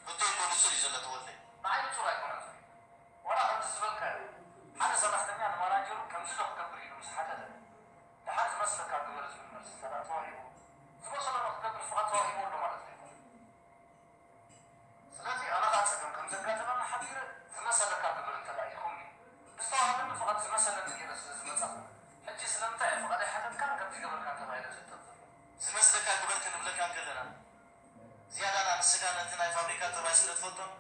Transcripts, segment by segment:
ሕቶ እኮ ንጹር እዩ ዘሎ ተወልደ። ንዓይ ንጹር ኣይኮነን ዘሎ። ዋላ ከምቲ ዝበልካዮ፣ ሓደ ሰራሕተኛ ንማናጀሩ ከምዚ ዶ ክገብር ኢሉ ምስ ሓተተ፣ ደሓር ዝመስለካ ግበር ዝብል መልሲ እንተ ደኣ ተዋሂቡ፣ ዝመሰሎ ንኽገብር ፍቓድ ተዋሂብዎ ኣሎ ማለት ዶ ኣይኮነን? ስለዚ ኣነ ኸኣ ጸገም ከም ዘጋጠመኒ ሓቢረ ዝመሰለካ ግበር እንተ ደኣ ኢልኩምኒ፣ ብዝተዋህበኒ ፍቓድ ዝመሰለኒ ገይረ ስለ ዝመጻኹ፣ ሕጂ ስለምንታይ እየ ፍቓድ ኣይሓተትካን ከምዚ ገበርካን ተባሂለ ዝህተት ዘሎ? ዝመስለካ ግበር ክንብለካ እንከለና፣ ዝያዳና ንስኻ ነቲ ናይ ፋብሪካ ጠባይ ስለ ትፈልጦን፣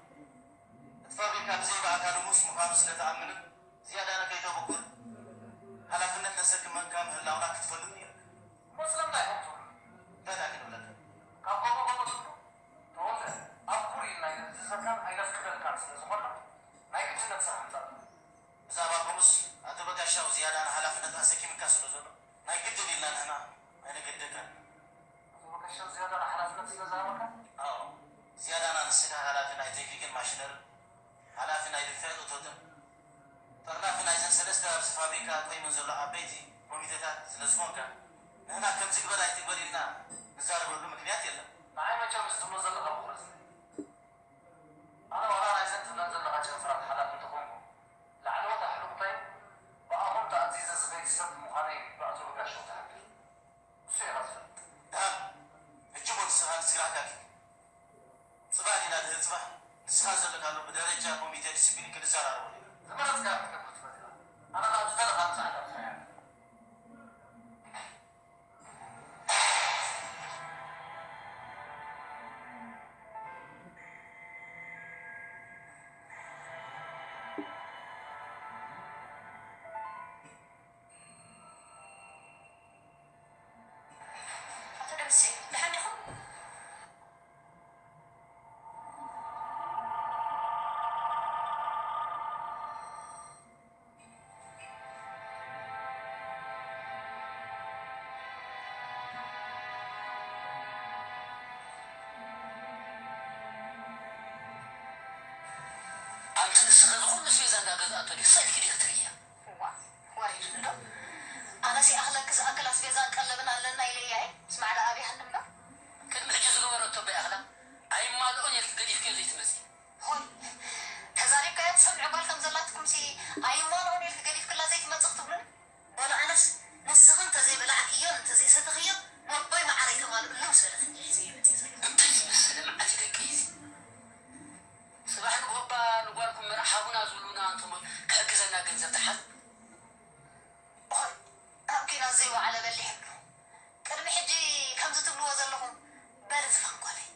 እቲ ፋብሪካ ብዘይ ብኣካል ሙስ ምዃኑ ስለ ትኣምንን፣ ዝያዳና ከይተበኩር ሓላፍነት ነሰክመካ ምህላውና ክትፈልጥ ነይርካ። እሞ ስለምንታይ ከምኡ ትብሉ? እንታይ ደኣ ክንብለካ? ካብ ጎቦ ጎቦ ትብሉ? ተወልደ፣ ኣብ ኩር ኢልና ኣይንእዝዘካን ኣይነፍቅደልካን ስለ ዝኾንና፣ ናይ ግድነት ስራሕ ምጻእ። ብዛዕባ ኮሙስ ኣቶ በጋሻው ዝያዳ ንሓላፍነት ኣሰኪምካ ስለ ዘሎ፣ ናይ ግድን ኢልና ንሕና ኣይንገድደካን። ኣቶ በጋሻው ዝያዳ ንሓላፍነት ስለ ዝሃበካ? ኣዎ፣ ዝያዳና ንስኻ ሓላፊ ናይ ቴክኒክን ማሽነርን፣ ሓላፊ ናይ ድፍዐት እቶትን፣ ጠርናፊ ናይዘን ሰለስተ ኣብዚ ፋብሪካ ቆይመን ዘሎ ዓበይቲ ኮሚቴታት ስለ ዝኾንካ፣ ንሕና ከምዚ ግበር ኣይትግበር ኢልና ንዛረበሉ ምክንያት የለን። ንዓይ መቸም እዚ ትብሎ ዘለኻ ብቑርጽ ኣነ ዋላ ናይዘን ትብለን ዘለኻ ጨንፈራት ሓላፊ እንተኾንኩ፣ ላዕለዎት ኣሕሉቕተይን ብኣኹም ተኣዚዘ ዝኸይድ ሰብ ምዃነይ ብኣቶ በጋሻው ትሓብር። ንሱ ኢኻ ዝፈልጥ። ደሓን፣ ሕጂ እሞ ንስኻ ንስራሕካ ኪድ። ጽባሕ ዲና ድሕሪ ጽባሕ ንስኻ ዘለካሉ ብደረጃ ኮሚቴ ዲስፕሊን ክንዘራረበሉ ኢና። ዝመረጽካዮ ክትገብር ትኽእል ኢኻ። ኣነ ኸኣ ዝደለኻ ምሳሕ እያ። ኣቶ ደምሴ፣ ደሓን ዲኹም? ኣንቲ ንስኺ እዚ ኩሉ ኣስቤዛ እንዳገዝኣቶ ድዩ? ስቕ ኢልኪ ዲኺ ትርእያ? እዋ፣ ወሪዱኒ ዶ? ኣነስ ይኣኽለኪ ዝኣክል ኣስቤዛን ቀለብን ኣለና ኢለ እየ። ስማዕ ደኣ ኣብያሃኒ እምበር። ቅድሚ ሕጂ ዝገበረቶ እባ ይኣኽላ። ኣይማልኦን ኢልኪ ገዲፍክዮ ዘይትመጺ። ሆይ፣ ተዛሪብካዮ ትሰምዒ ጓል ከም ዘላትኩምሲ ኣይማልኦን ኢልኪ ገዲፍክላ ዘይትመጽእ ክትብሉኒ? በሉ ኣነስ ንስኺ እንተዘይበላዕክዮን እንተዘይሰተኽዮን ነቦይ መዓረይ ተማልኡሉ ምስ በለት እንዲየ ሒዘዮ መጺአ ዘለኹ። እንታይ ዝመሰለ መዓት እዩ ደቀይ እዚ። ጽባሕ ንግሆ እባ ንጓልኩም መርዓ ሃቡና ዝብሉና እንተሞ ክሕግዘና ገንዘብ ትሓዝ። ኦይ፣ ኣብ ኲናት ዘይወዓለ በሊሕ ኣሎ። ቅድሚ ሕጂ ከምዚ ትብልዎ ዘለኹም፣ በሊ ዝፋን ጓለይ፣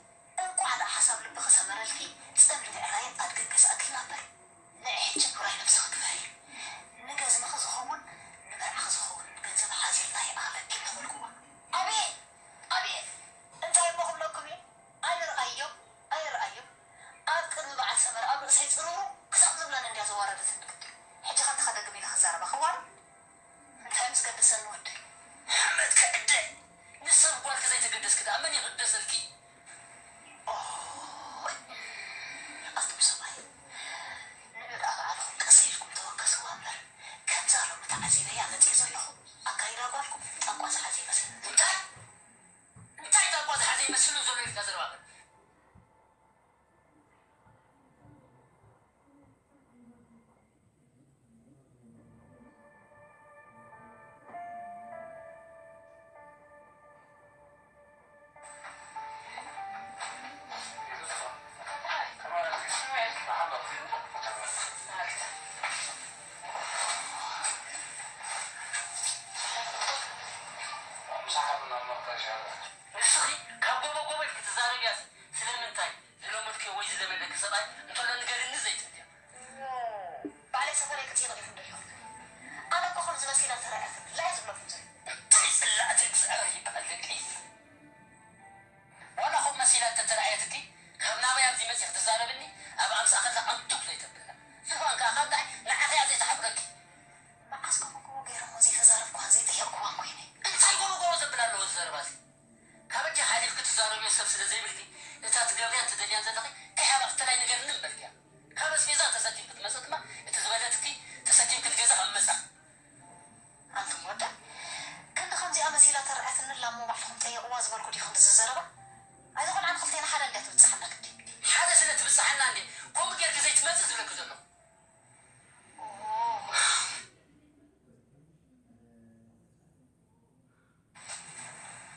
እንቋዕ ደኣ ሓሳብ ልብኺ ሰመረልኪ፣ ርእሰይ ጽሩሩ ክሳቕ ዝብለኒ እንድያ ዘዋረደትኒ ግዲ። ሕጂ ከ እንተ ከደግም ኢለ ክዛረባ ክዋረድ? እንታይ ምስ ገደሰኒ ወደይ? ሓመድ ክዕደ። ንሰብ ጓልኪ ዘይተገደስኪ ደኣ መን ይግደሰልኪ? ኦይ፣ ኣቱም ሰብኣይ፣ ንዑ ደኣ ባዕልኹም ቀስ ኢልኩም ተወከስዋ እምበር፣ ከምዛ ሎሚ ተዓዚበያ መጽየ ዘለኹ ኣካይዳ ጓልኩም ጠንቋ ዝሓዘ ይመስል። እንታይ? እንታይ ጠንቋ ዝሓዘ ይመስል ዘሎ ኢልካ ዘረባ? ንስኺ ካብ ጎቦ ጎቦ ኢልኪ ትዛረብያሲ ስለምንታይ? ዝለመድክዮ ወይ ዝለመደኪ ሰብኣይ እንተሎ ንገርኒ ዘይትብልያ? ባዕለይ ሰፈረይ ክጽይቕ ዲኹም ደሊኹም? ኣነ እኮ ከምዚ መሲላ ተራእያትኒ፣ ላያ ዝብለኩም ዘሎ። እንታይ ጽላእቲ እግዚኣብሔር ይበሃል ደቂ? ዋላ ኸም መሲላ እንተተራእየትኪ፣ ካብ ናበይ ኣብዚ መጺኺ ትዛረብኒ? ኣብ ኣምሳእ ከላ ኣንቱም ዘይተብልና። ዝኾን ከኣ ካብ ዳይ ንዓኺ እያ ዘይትሓፍረኪ። መዓስ ከምኡ ከምኡ ገይረሞ ዘይተዛረብኩዋን ዘይጠየቕኩዋን ኮይነ? እንታይ ጎቦ ጎቦ ዘብል ኣለዎ እዚ ዘረባዚ? ካበኪ ሓሊፍኪ ትዛረብዮ ሰብ ስለ ዘይብልኪ፣ እታ ትገብርያን ትደልያን ዘለኺ እንታይ ሃባ ክትላይ ንገርኒ እምበልክያ። ካብ ኣስቤዛ ተሰኪምኪ ትመጽእ ድማ፣ እቲ ዝበለትኪ ተሰኪምኪ ንገዛ ከም መጻ። ኣንቱም ወደ፣ ክንዲ ከምዚኣ መሲላ ተረኣትኒ እላ እሞ ባዕልኹም ጠየቕዋ ዝበልኩ ዲኹም እዚ ዘረባ? ኣይተ ቆልዓ ንኽልቴና ሓደ እንድያ ትብጽሓና ግዲ። ሓደ ስለ ትብጽሓና እንድየ ከምኡ ጌርኪ ዘይትመጽእ ዝብለኪ ዘለኹ።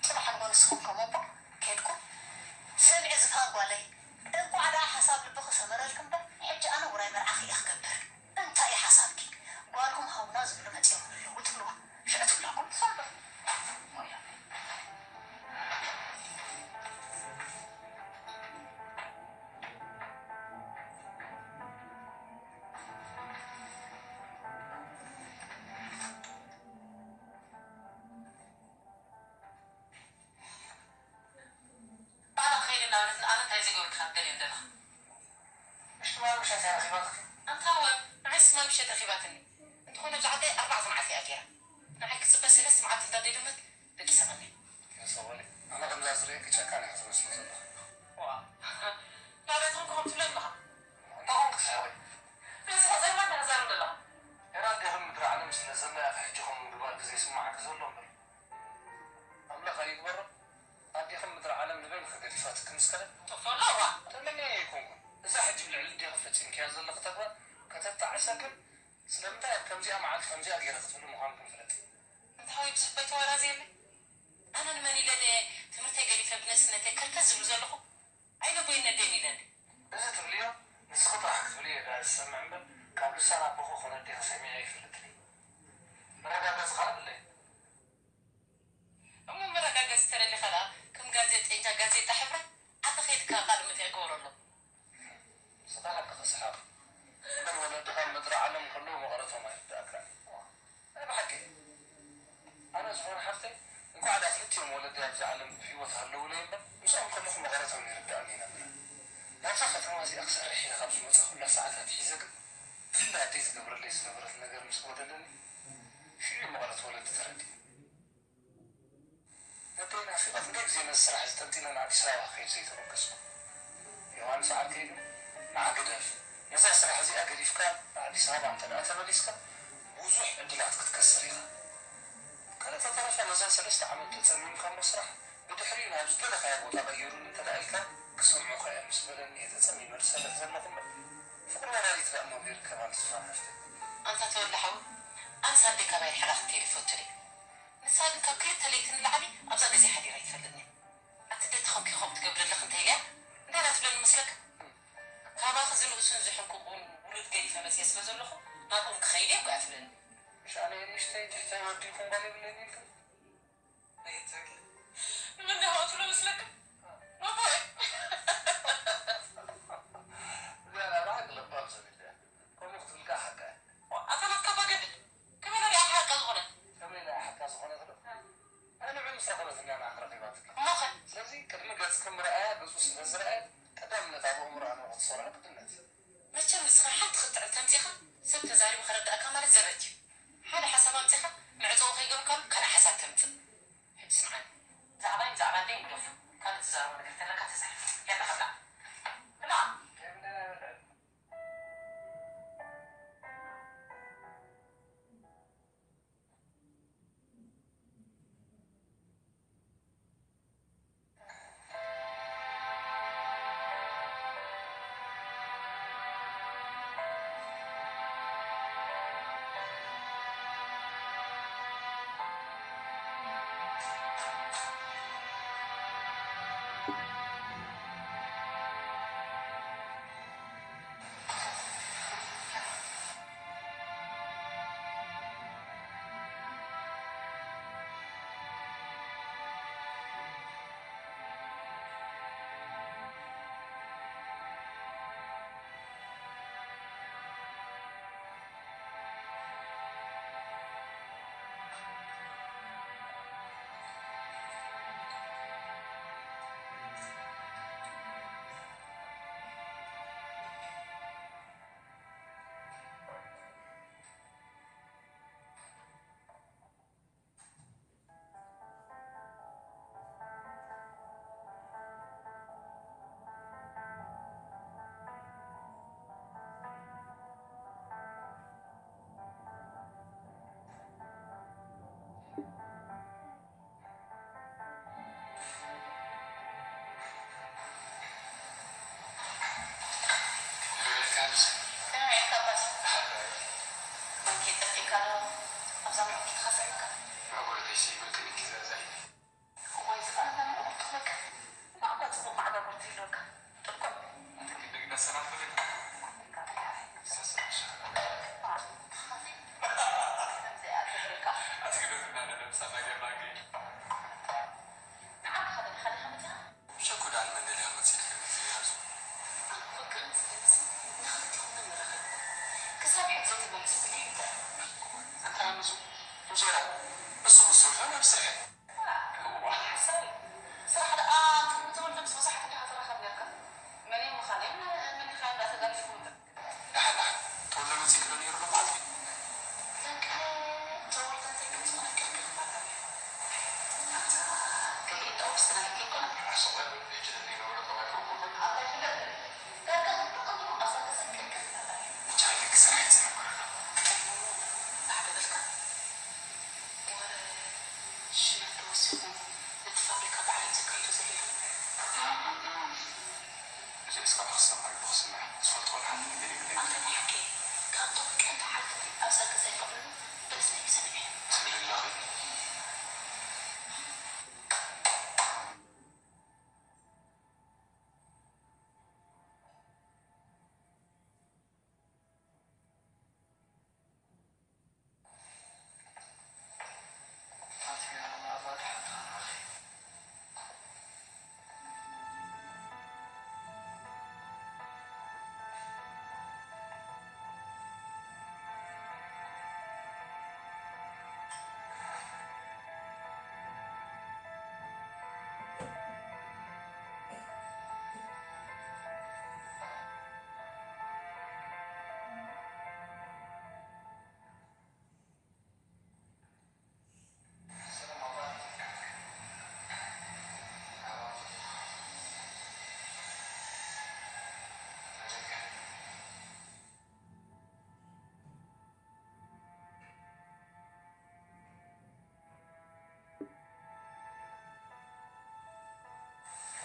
ጽባሕ ንጎ ንስኹም ከምኡ እባ ኬድኩም። ስምዒ ዝፋን ጓለይ፣ እንቋዕ ደኣ ሓሳብ ልብኺ ሰመረልኪ እምበር፣ ሕጂ ኣነ ውራይ መርዓኺ እየ ክገብር። እንታይ እዩ ሓሳብኪ? ጓልኩም ሃቡና ዝብሉ መጺኦም ኣለዉ ትብልዋ። ሽዑ ትብለኩም ትፈልጡ። ባዕላ ክኸይድ እናበለት ንኣነ እንታይ ዘይገበርካ ክትደልየኒ ዘለኻ? ምሽ ትማሊ ምሸት እያ ረኺባትኺ? ኣንታ እወ፣ ንዓይስ ትማሊ ምሸት ረኺባትኒ። እንተኾነ ኣብዚ ዓደይ ኣርባዕተ መዓልቲ እያ ገይራ። ንዓይ ክጽበ ሰለስተ መዓልቲ እንተደይልመት ደቂሰ ቀንየ። ሰበሊ፣ ኣነ ከምዛ ዝርእየኪ ጨካን ኢኻ ትመስሊ ዘለኻ። ዋ፣ ናበይ ትኾንኩ ከምኡ ትብለኒ ኣለኻ? እንታይ ኾንኩ ስሕወይ? ርእስኻ ዘይብላ እንታይ ትዛረብ ዘለኻ? ኤራ ዲኺ ምድሪ ዓለም ስለ ዘላ ኢኻ ሕጂ ከምኡ ምግባርኪ ዘይስምዓኪ ዘሎ እምበር። ኣምላኽ ኣይግበሮ። ኣዴኺ ምድሪ ዓለም ንበይንኺ ገዲፋትኪ ምስ ከደት። ተፈለዋ። ተመንየ ኣይኮንኩን። እዛ ሕጂ ብልዕሊ ኣዴኺ ፈጺምክያ ዘለኺ ተግባር ከተጣዕሰክን፣ ስለምንታይ ኣብ ከምዚኣ መዓልቲ ከምዚኣ ገይረ ክትብሊ ምዃንክን ፍለጢ። እንታወይ ብዙሕ ባይተዋራዘየለይ? ኣነ ንመን ኢለ ድየ ትምህርተይ ገዲፈ ብነስነተይ ከርከስ ዝብሉ ዘለኹ? ኣይነቦይን ነደይን ኢለ እንዴ? እዚ ትብልዮ ንስኺ ጥራሕ ክትብልዮ እየ ደኣ ዝሰምዕ እምበር፣ ካብ ልሳን ኣቦኺ ኮነ ኣዴኺ ሰሚዐ ኣይፈልጥን እየ። መረጋገጺ ኸኣ የብለይን። እሞ መረጋገጺ ተደሊኻ ደኣ ከም ጋዜጠኛ ጋዜጣ ሕብረት ዓዲ ከይድካ ቃለ መጠይቕ ግበረሎም። ንስኻ ሓቅኺ ሰሓቕ እምበር፣ ወለድኻ ኣብ ምድሪ ዓለም ከለዉ መቐረቶም ኣይርድኣካን እዩ። ናይ ብሓቂ። ኣነ ዝኾነ ሓፍተይ፣ እንኳዕ ደኣ ክልቲኦም ወለደይ ኣብዚ ዓለም ብህይወት ሃለዉለይ እምበር፣ ምስኦም ከለኹ መቐረቶም ይርድኣኒ ነይሩ። ናብዛ ከተማ እዚኣ ክሰርሕ ኢለ ካብ ዝመጻኹላ ሰዓት ኣትሒዘ ግን፣ ብፍላይ ኣደይ ትገብረለይ ዝነበረት ነገር ምስ ጎደለኒ፣ ሽዑ እዩ መቐረት ወለዲ ተረዲኡ። ነደይ ናፊቐ ክንደይ ግዜ ነዚ ስራሕ እዚ ጠንጢነ ንኣዲስ ኣበባ ክኸይድ ዘይተበገስኩ። ዮሃንስ ዓርከይ ግን፣ ንዓ ግደፍ፣ ነዛ ስራሕ እዚኣ ገዲፍካ ንኣዲስ ኣበባ እንተ ደኣ ተመሊስካ፣ ብዙሕ ዕድላት ክትከስር ኢኻ። ካልእ ተተረፈ ነዛ ሰለስተ ዓመት ተጸሚምካሞ ስራሕ፣ ብድሕሪኡ ናብ ዝደለኻዮ ቦታ ቀይሩኒ እንተ ደኣ ኢልካ፣ ክሰምዑኻ እዮም ምስ በለኒ እየ ተጸሚመ ዝሰርሕ ዘለኹ እምበር፣ ፍቕሪ ወላዲት ደኣ እሞ ዘይርከብ ኣንስፋን ሃፍተይ። ኣንታ ተወልደ ሓወይ፣ ኣነስ ኣደይ ካባይ ርሒቓ ክትከይድ ይፈቱ ድየ? ንሳ ግን ካብ ክልተ ለይቲ ንላዕሊ ኣብዛ ገዛ ሓዲራ ኣይትፈልጥን እያ። ኣቲ ኣደ ተኾንኪ ከምኡ ትገብሪ ኣለኺ እንተ ኢለያ እንታይ ደኣ ትብለኒ መስለካ? ካባኺ ዝንእሱን ዝሕንቅቑን ውሉድ ገዲፈ መጽየ ስለ ዘለኹ ናብኦም ክኸይድ እየ እኮ እያ ትብለኒ። ምሽ ኣነ እየ ንእሽተይ ትሕተይ ወዲ ይኹን ጓል የብለይን ኢልክን? ኣይትብል። ንመን ደኣ ትብሎ መስለካ? ናባይ። እዚኣ ናይ ብሓቂ ለባም ሰብ እያ። ከምኡ ክትብል ከኣ ሓቃ እያ። ኣታ ናትካ ባገድ ከመይ ኢላ ድኣ ሓቃ ዝኾነት? ከመይ ኢላ ሓቃ ዝኾነት ዶ? ኣይ ንዑ ምስ ረኸበት እያ ንዓኺ ረኺባትኪ። እሞኸ? ስለዚ ቅድሚ ገጽኪ ምርኣያ ገጹ ስለ ዝረኣየት ቀዳምነት ኣብ ኣእምሮኣ ንኽትሰርዖ ግድነት እዩ። ምስ ንስኻ ሓንቲ ክትዕል ተምጺኻ ሰብ ተዛሪቡ ከረድኣካ ማለት ዘበት እዩ። ሓደ ሓሳብ ኣምጺኻ መዕጸዊ ከይገበርካሉ ካልእ ሓሳብ ተምጽእ። ሕጂ ስምዓኒ። ብዛዕባይ ብዛዕባ ኣደይ ንገፉ። ካልእ ትዛረቦ ነገር ተለካ ተዛረብ። ያላ ከብላ። ብላ። ሸኩዳን መንደልያ መጺእልክኒ ዝያዙ። ኣነ እኮ ከምዚ ዝመስል ንኽልቴኹም መራኸቢ ክሳብ ሕጂ ዘይተመለሰትለይ ይብዳ። እንታይ ኣመጹ? እንጀራ። እሱ ብሱ ይኾን ኣብ ስርሐ። እዋ፣ ሓሳዊ። ስራሕ ደኣ ቅድሚ ተወልደ ምስ ብዙሓት እንዲኻ ተራኸብ ነርካ። መን እዩ ምዃነይ፣ መን ኢኻ እንዳተጋገኹም ደሓን ደሓን። ተወልደ መጺእኪ ዶ ነይሩ ሎማዓልቲ? ደቂ ተወልደ እንታይ ከም ዝኾነ ቅድሚ ክፋታ ነይሩ። ኣታ፣ ገሊኡ እንዳ ውስጥና ይብሉ እኮ ነበር። ኣታ ይፍለጥ። ዳርጋ ኩሉ ቅድሚ ኣሳተሰ ቅድሚ ክፋታ ነይሩ። ብቻ ኢለ ክሰርሕ እየ ዝነበረ። እንታይ በልካ? ወረ ሽመት ተወሲኹ ነቲ ፋብሪካ ባዕለይ ዘካይዶ ዘሎ ኢሉ። እዚኣስ ካባኺ ዝሰማዕኩ ክስምዕ ዝፈልጦ ወላ ሓንቲ ነገር የብለይን። ኣንታ ናይ ሓቂ ካብቶም ቀንዲ ሓለፍቲ ኣብዛ ገዛ ይፈቕድሉ ብእዝነይ ሰሚዐ። ትብሊ ኣለኺ?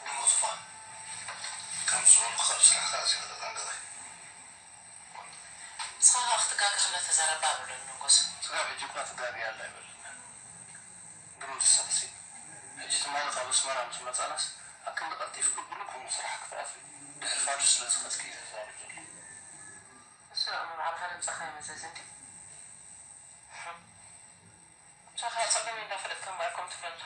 እሞ ዙፋን፣ ከም ዝበልኩኻ ኣብ ስራሕካ ኣዚኻ ተጠንቀቕ። ንስኻ ኸኣ ክትጋገ ከላ ተዛረባ ኣይብሉን ንጉስ። ስጋብ ሕጂ እኳ ትጋገ ኣላ ኣይበለናን። ግን ንስኽሲ፣ ሕጂ ትማሊ ካብ ኣስመራ ምስ መጻናስ፣ ኣክንዲ ቀልጢፍኪ ብልቡን ስራሕ ክትኣትዊ፣ ድሕሪ ፋዱስ ስለ ዝኸድኪ እዩ ተዛሪቡ ዘሎ። እሱ ደኣ እሞ ባዕልኻ ድምጽኻ ይመዘዝ እንድዩ። ንስኻ ጸገመይ እንዳፈለጥካ እምበኣር ከምኡ ትብለላ።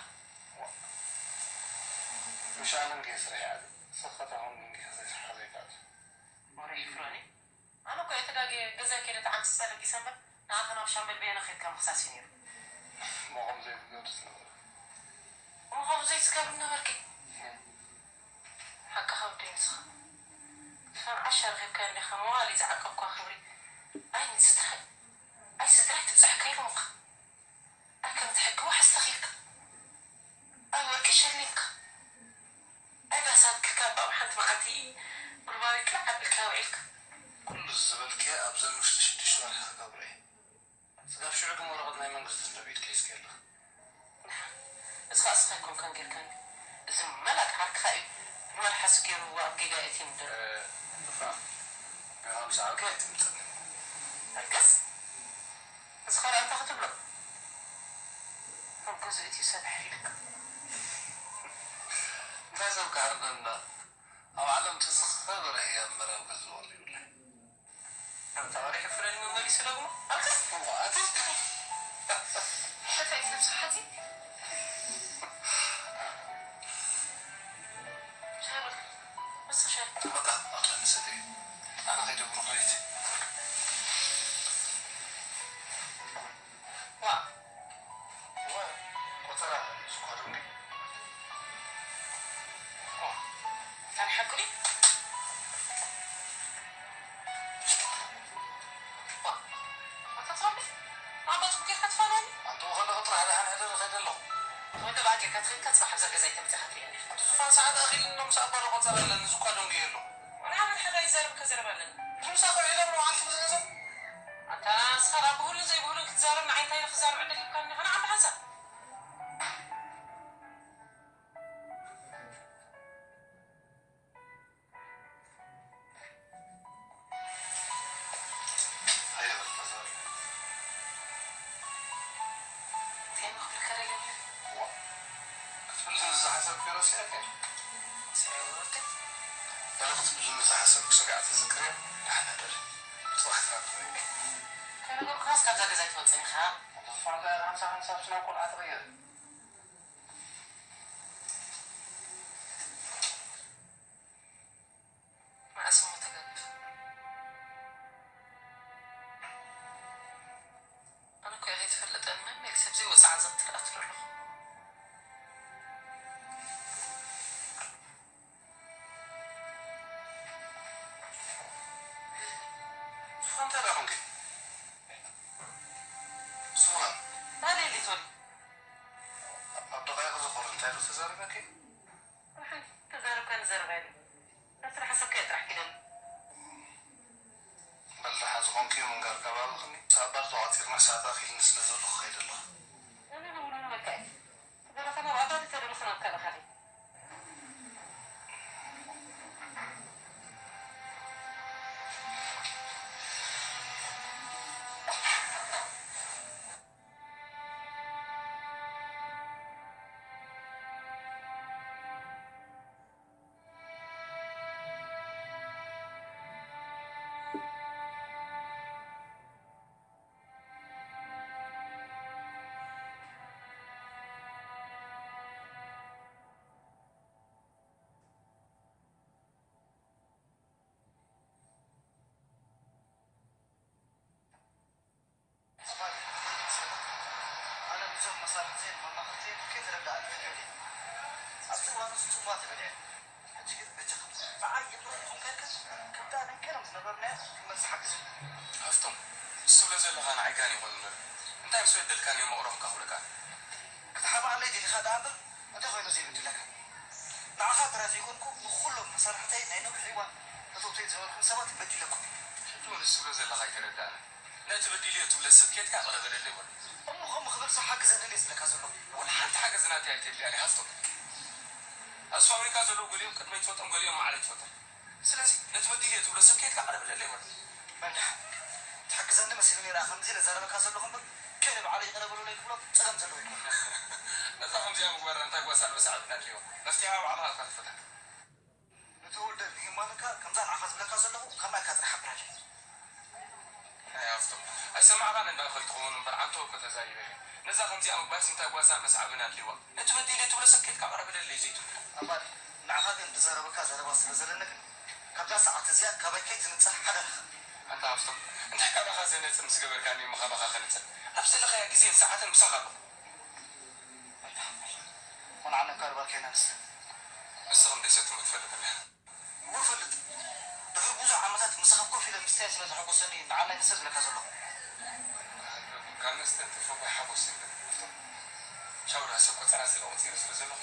ምሽ ኣነ እንድየ ስርሐይ ዓቢ፣ ንስኺ ከተኾኒ እንዲኺ ዘይስርሓ ዘይትኣትዊ። ወረ ይፍረኒ። ኣነ እኮ እየ ተጋግየ፣ ገዛይ ከይደ ተዓምጺጸ ለጊሰ እምበር፣ ንዓኻ ናብ ሻምበል በየነ ከይድካ ምኽሳስ እዩ ነይሩ። እሞ ከምኡ ዘይትገብሪ ትነበርኪ። እሞ ከምኡ ዘይትገብሪ ነበርኪ። ሓቅኻ ወደይ ንስኻ። ከም ዓሻ ረኺብካዮ እንዲኻ መዋሊ ዝዓቀብኳ ክብሪ። ኣይ ንስድራይ፣ ኣይ ስድራይ ትብጻሕካ ኢሎምኻ። ኣይ ከምቲ ሕጊ ዋሕስ ተኺልካ። ኣይ ወርቂ ሸሊምካ። ኣይ ባሳትካ ካብ ኣብ ሓንቲ መዓልቲ ጉልባቢት ክልዕ ኣቢልካ ውዒልካ። ኩሉ ዝበልክዮ ኣብዘን ውሽጢ ሽዱሽተ ወርሒ ክገብሮ እየ። ስጋብ ሽዑ ግን ወረቐት ናይ መንግስቲ ስለ ብኢድካ ሒዝካዮ ኣለኻ። ደሓን። እዚ ኸኣ እስኻ ኣይኮንካን ጌርካኒ። እዚ መላጥ ዓርክኻ እዩ። ንመልሓሱ ገይሩ ኣብ ጌጋ የእትየኒ ዘሎ። እ፣ እፋ፣ ብሃምሳ ዓመት ኣይትምጸኒ። ሓገዝ? እዚ ኸኣ እንታይ ክትብሎ? ኣብ ገዝኡ እቲ ሰብ ሕሪድካ። እንታይ ሰብ ክሓርደና? ኣብ ዓለም እቲ ዝኸበረ ህያብ እምበር ኣብ ገዝኡ ቀሪቡለይ። ኣንታ ወሬ ሕፍረኒ መመሊሱ ደግሞ ኣልቅስ። እምበኣት። እንታይ ትብል ሰሓቲ? ሻይ በል። መስ ሻይ። በቃ፣ ኣኽለ ንሰተ። ኣነ ከይደ ብሩኽ ለይቲ። ዋ። ዋ፣ ቆጸራ ስኳር እንዴ? ዋ፣ ታን ሓቁ ድዩ? ዋ፣ ኣታ ጻውሊ፣ ንኣቦትኩም ጌርካ ትፋነወኒ? ኣንተ ወኸለ ጥራሕ ደሓን ሕደር እኸይድ ኣለኹ። ወዲ ባዕል ጌርካ ትኸይድካ ጽባሕ ኣብዛ ገዛ ኣይተምጽእካ ትርእየኒ ኢኻ። ኣቲ ዝፋን ሰዓት ኣኺሉ ኣሎ፣ ምስ ኣባዶ ቆጸራ ኣለኒ፣ ዝኳ ደንጉየ ኣሎ። ንዓመት ሓደ ኣይዛረብካ ዘረባ ኣለኒ። ምሳኹ ዒሎም ነው ኣንቲ ብዝገዛ ኣታ ንስኻ ደኣ ብሁሉን ዘይብሁሉን ክትዛረብ ንዓይ እንታይ ኢለ ክዛረብ ዕድል ሂብካኒ? ኣነ ዓቢ ሓንሳብ። ኣየበልካ ዛረብ። እንታይ መኽብር ከረገለ? ዋ፣ ክትብልኒ ዝሓሰብኩ ረሲዐካ። ስራይ ወረደ። በለ ክትብልኒ ዝሓሰብኩ ስጋዕ ተዝክርያ ደሓን ሕደሪ። ጽባሕ ትራክበኒ። ከነገርኩኻስ ካብዛ ገዛ ኣይትወጽእን ኢኻ። ተስፋ እንታይ ሓንሳብ ሓንሳብ ስናብ ቆልዓ ትቕየር። መዓስ እሞ ተጋግፍ? ኣነ እኮ እየ ከይትፈልጠኒ መን መሊሰ ብዘይ ወጽዓ ዘቕትል ኣትሎ ኣለኹ። ሱሃን እንታይ ደኣ ኾንኪ? ሱሃን። ናበይ ሊቶኒ? ኣብ ደቓይቕ ዝኾር እንታይ ዶ ተዛሪበኪ? ደሓን ተዛረብካ ንዘረባ የለን። ናብቲ ዝሓሰብካዮ ጥራሕ ኪደሉ። በል ደሓን ዝኾንክዮ ምንጋር ካብ ኣለኽኒ፣ ሳባር ተቋጺርና ሰዓት ኣኺልኒ ስለ ዘለኹ ከይደ ኣለኹ። ኣነ ንብሉ ንበልካ እየ። ትበለኸ ናብ ኣባዲ ተደለኹ ናብ ካልእ ካልእ። ኣነ ምስዞም መሳርሕተይን መማኽርተይን ከይተረድኣኒ ፈሊጠ። ኣብቲ እዋን እዚ ጽምዋ ተበሊዐ። ሕጂ ግን በጃኻ ንዓይ ይቕረ ኢኹም ከልክል፣ ከምታ ነንቀደም ዝነበርናዮ ክንመልስ ሓግዙ። ሃፍቶም፣ ንሱ ትብሎ ዘለኻ ንዓይ ጋን ይኹን እምበር፣ እንታይ ምስ በደልካኒ እየ መቕረኹካ ክብለካ? ክትሓብኣለይ ደሊኻ ደኣ እምበር፣ እንታይ ኮይኑ ዘይበድለካ? ንዓኻ ጥራይ ዘይኮንኩ፣ ንኹሎም መሳርሕተይ ናይ ነዊሕ እዋን ፈተውተይ ዝነበርኩም ሰባት በዲለኩም። ሕጂ እውን ንሱ ትብሎ ዘለኻ ኣይተረድኣንን። ነቲ በዲለዮ ትብሎ ሰብ ኬድካ ይቕረ በለለይ በሎ። እሞ ከምኡ ክብል ሰብ ሓግዘኒ ድየ ዝብለካ ዘለኹ? ወላ ሓንቲ ሓገዝ ናተይ ኣይተድልያን እያ ሃፍቶም። ኣብዚ ፋብሪካ ዘለዉ ገሊኦም ቅድመይ ትፈልጦም፣ ገሊኦም ማዕረይ ትፈልጦም። ስለዚ ነቲ በዲለዮ ትብሎ ሰብ ኬድካ ይቕረ በለለይ በሎ። በል ደሓን። ትሕግዘኒ መሲሉኒ ደኣ ከምዚ ኢለ እዛረበካ ዘለኹ እምበር፣ ከይደ ባዕለይ ይቕረ በሉለይ ክብሎ ጸገም ዘለዎ ኣይኮነን። ነዛ ከምዚኣ ምግባር እንታይ ጓሳ ኣልበሳ ዓብና ድልዮ? መፍትሒኣ ባዕልኻ ኢኻ ትፈታ። ንተወልደ ንሂማንካ ከምዛ ንዓኻ ዝብለካ ዘለኹ ከማይካ ጥራሕ ሓብራለይ። ናይ ሃፍቶም ኣይሰማዕኻን እንዳ ከይትኸውን እምበር ዓንቶ እኮ ተዛሪበ እየ። ነዛ ከምዚኣ ምግባርስ እንታይ ጓሳ መስዓብን ኣድልይዋ? ነቲ በዲለ ትብሎ ሰብ ኬድካ ቅረብለለይ ዘይትብሎ። ኣባዲ፣ ንዓኻ ግን ዝዛረበካ ዘረባ ስለ ዘለኒ ግን ካብዛ ሰዓት እዚኣ ካባይ ከይትንጸህ ሓደራኻ። ኣንታ ሃፍቶም፣ እንታይ ካባኻ ዘነጽር ምስ ገበርካኒ እሞ ካባኻ ከንጽር? ኣብ ዘለኻያ ግዜን ሰዓትን ምሳኻ ኣለኹ። ኣንታ ሓወይ፣ ቁንዓነካ ድባር ከይነንስተ። ንስኻ ክንደይ ሰቲመ ትፈልጥ እንዲኻ? እወ እፈልጥ። ድሕሪ ብዙሕ ዓመታት ምሳኻ ኮፍ ኢለ ምስታይ ስለ ዘሐጎሰኒ ንዓላይ ንሰ ዝብለካ ዘለኹ። ካብ መስተ ትፈጉ ሓጎስ የለን። ሻውራ ሰብ ቆጸራ ስለ ቆጺሩ ስለ ዘለኹ።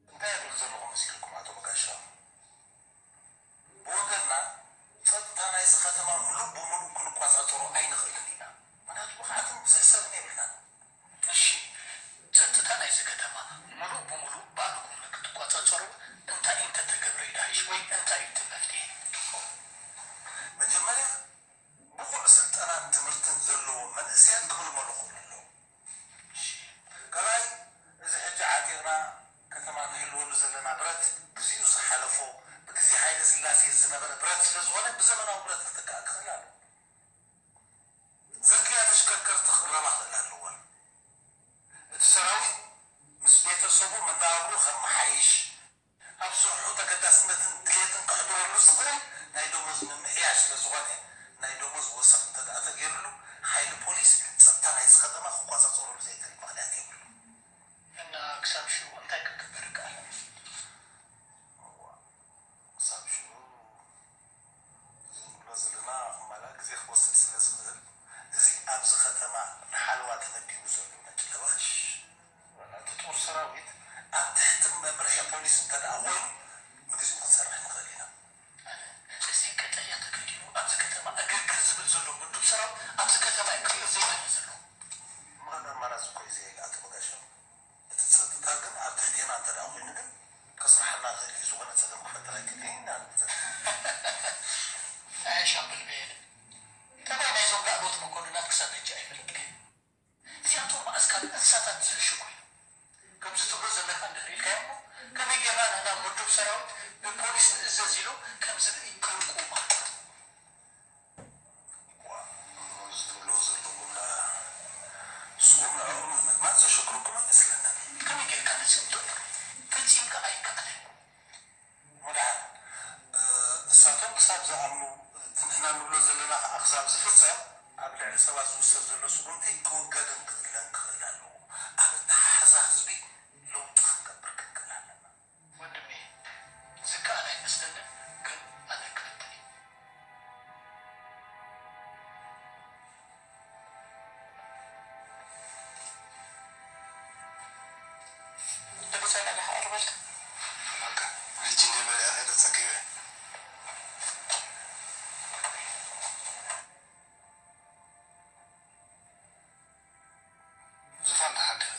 እንታይ እብል ዘለኹ መሲልኩም ኣቶ በጋሻው? ብወገንና ጸጥታ ናይዚ ከተማ ምሉእ ብምሉእ ክንቋጻጸሮ ኣይንኽእልን ኢና። ምኽንያቱ ብቕዓትን ብዙሕ ሰብን የብልናን። እሺ፣ ጸጥታ ናይዚ ከተማ ምሉእ ብምሉእ ባዕልኹም ንክትቋጻጸሩ እንታይ እንተተገብረ ይድሃሽ ወይ እንታይ እዩ እቲ መፍትሒ? መጀመርያ ብቑዕ ስልጠናን ትምህርትን ዘለዎም መንእሰያት ክምልመሉ ክኽእሉ ኣለዎም። ካልኣይ፣ እዚ ሕጂ ዓጢቕና ከተማ ንህልወሉ ዘለና ብረት ግዜኡ ዝሓለፎ፣ ብግዜ ሃይለ ስላሴ ዝነበረ ብረት ስለ ዝኾነ ብዘመናዊ ብረት ክትካእ ክኽእል ኣለዎ። ዘድልያ ተሽከርከርቲ ክቕረባ ክኽእላ ኣለወን። እቲ ሰራዊት ምስ ቤተሰቡ መነባብርኡ ከመሓይሽ፣ ኣብ ስርሑ ተገዳስነትን ድሌትን ከሕድረሉ ዝኽእል ናይ ደሞዝ ምምሕያሽ ስለ ዝኾነ፣ ናይ ደሞዝ ወሰኽ እንተ ደኣ ተገይሩሉ፣ ሓይሊ ፖሊስ ጸጥታ ናይዚ ከተማ ክቆጻጸረሉ ዘይክእል ምኽንያት የብሉን። እና ክሳብ ሽዑ እንታይ ክግበር ይከኣል? እዋ፣ ክሳብ ሽዑ እዚ ንብሎ ዘለና ክማላ ግዜ ክወስድ ስለ ዝኽእል፣ እዚ ኣብዚ ከተማ ንሓለዋ ተመዲቡ ዘሎ ነጭ ለባሽ፣ ዋላ እቲ ጦር ሰራዊት ኣብ ትሕቲ መምርሒ ፖሊስ እንተ ደኣ ኮይኑ፣ ንግዚኡ ክንሰርሕ ንኽእል ኢና። ኣነ፣ እዚ ቀጠልያ ተከዲኑ ኣብዚ ከተማ ዕግርግር ዝብል ዘሎ ምዱብ ሰራዊት ኣብዚ ከተማ እዩ ክህሉ ዘይደሊ ዘሎ። እሞ ካልእ ኣማራጺ እኮ እዩ ዘየለ ኣቶ በጋሻው። እቲ ጸጥታ ግን ኣብ ትሕቴና እንተ ደኣ ኮይኑ ግን፣ ከስርሓና ይኽእል እዩ። ዝኾነ ጸገም ክፈጥር ኣይክእልን ኢና ንብል ዘለና። ኣየ ሻምበል በየነ፣ ጠባይ ናይዞም ላዕለዎት መኮንናት ክሳብ ሕጂ ኣይፈለጥካዮን። እዚኣቶም መኣስ ካብ እንስሳታት ዝሕሹ ኮይኖም። ከምዚ ትብሎ ዘለኻ እንድሕር ኢልካዮ እሞ፣ ከመይ ጌርና ንሕና ምዱብ ሰራዊት ብፖ-፣ ከም ዝርኢ ከንቁ ማለት እዩ። ዋ፣ እዚ ትብልዎ ዘለኹም ንስኹም ንዕኡ ንምእማን ዘሸግረኩም ኣይመስለንን። ከመይ ጌርካ ነዚኦም ተእምኖም? ፈጺምካ ኣይከኣልን። ወድሓን፣ እ፣ እሳቶም ክሳብ ዝኣምኑ፣ እቲ ንሕና ንብሎ ዘለና ከኣ ክሳብ ዝፍጸም፣ ኣብ ልዕሊ ሰባት ዝውሰድ ዘሎ ስጉምቲ ክውገድን ክእለን ክኽእል ኣለዎ። ኣብ ኣተሓሕዛ ህዝቢ ለውጢ ክንገብር ክንክእል ኣለና። ወንድሜ፣ ዝከኣል ኣይመስለንን፣ ግን ኣነ ክፍትን እዩ። ደሞዝ ኣለካ ቀርበልካ። በቃ፣ ሕጂ እንደ በለ ኣነ ተጸጊበ። ዙፋን ተሓዲኺ።